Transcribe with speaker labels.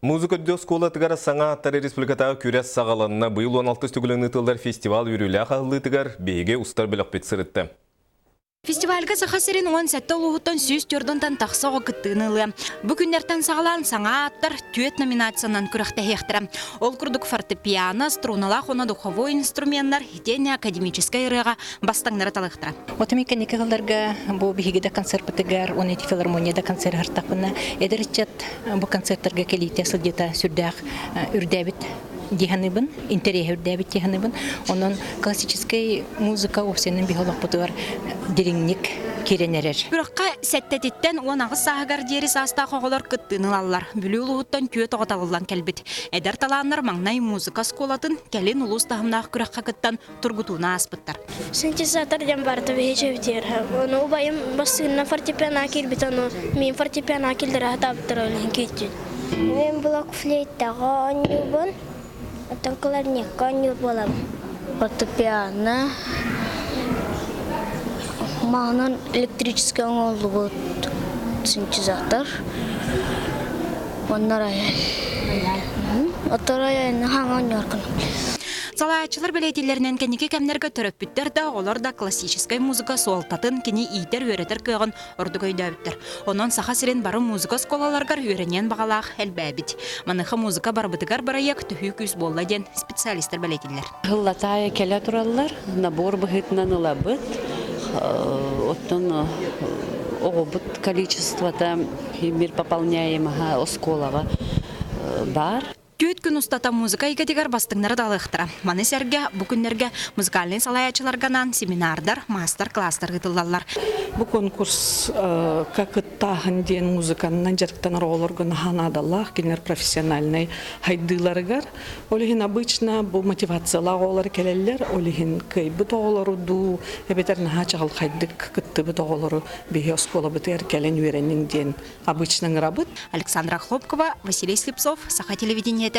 Speaker 1: Музыка үрдүк оскуолатыгар саҥа ааттар республикатааҕы күрэс саҕаланна. Быйыл 16 төгүлүн ыытыллар фестивал үөрүүлээх аһыллыытыгар биһиги устар бөлөхпүт сырытта.
Speaker 2: Фестивальга Саха сирин 17 улууһуттан 104-тан тахса оҕо кыттыыны ылыа. Бу күннэртэн саҕалаан саҥа ааттар түөрт номинациянан күрэхтэһиэхтэрэ. Ол курдук фортепиано, струналаах уонна духовой инструменнар итиэннэ академическай ырыаҕа бастыҥнары талыахтара.
Speaker 3: Отум кэнники сылларга бу биһиги да концерпытыгар уонна ити филармония да концерт аһартахпына эдэр ыччат бу концерттарга кэлиитэ сылдьыта сүрдээх үрдээбит дии саныыбын, интэриэһэ үрдээбит дии саныыбын. Онон классическай музыка уопсайынан биһи олохпутугар дириҥник киирэн эрэр.
Speaker 2: Күрэххэ сэттэтиттэн 18 сааһыгар диэри саастаах оҕолор кыттыыны ылаллар. Бүлүү улууһуттан түөрт оҕо талыллан кэлбит. Эдэр талааннар маҥнай музыка оскуолатын, кэлин улуус таһымнаах күрэххэ кыттан тургутууну ааспыттар.
Speaker 4: Синтезатор диэн барыта биһи Ону убайым бассыынна фортепиано киирбит, ону мин фортепиано киллэрэ сатаабыттар ол киирдин.
Speaker 5: Мен блок флейтаҕа оонньуубун, оттон кларнетка оонньуур буолабын.
Speaker 6: Фортепиано маһынан электрическэй оҥоһуллубут синтезатор. Онно рояль. Оттон рояльны хаҥа оонньуур гынабын.
Speaker 2: Салайааччылар бэлиэтииллэринэн кэнники кэмнэргэ төрөппүттэр да, оҕолор да классическай музыка суолтатын кини иитэр-үөрэтэр кыаҕын ордук өйдөөбүттэр. Онон Саха сирин бары музыка оскуолаларыгар үөрэниэн баҕалаах элбээбит. Маныаха музыка барыбытыгар бырайыак төһүү күүс буолла диэн специалистар бэлиэтииллэр.
Speaker 7: Сыллатаайы кэлэ тураллар, набор быһыытынан ылабыт. Оттон оҕобут количествота мир пополняемого оскуолаҕа баар.
Speaker 2: Түөрт күн устата музыка эйгэтигэр бастыҥнары далыахтара. Маны сэргэ бу күннэргэ музыкальнай салайааччыларга анаан семинардар, маастар-кылаастар ыытыллаллар.
Speaker 8: Бу конкурска кыттааһын диэн музыканнан дьарыктанар оҕолорго наһаа наадалаах, кинилэр профессиональнай хайдыыларыгар. Ол иһин обычно бу мотивациялаах оҕолор кэлэллэр, ол иһин кыайбыт оҕолору дуу, эбэтэр наһаа чаҕылхайдык кыттыбыт оҕолору биһи оскуолабытыгар кэлэн үөрэниҥ диэн обычно ыҥырабыт.
Speaker 2: Александра Хлопкова, Василий Слепцов, Саха телевидениетэ,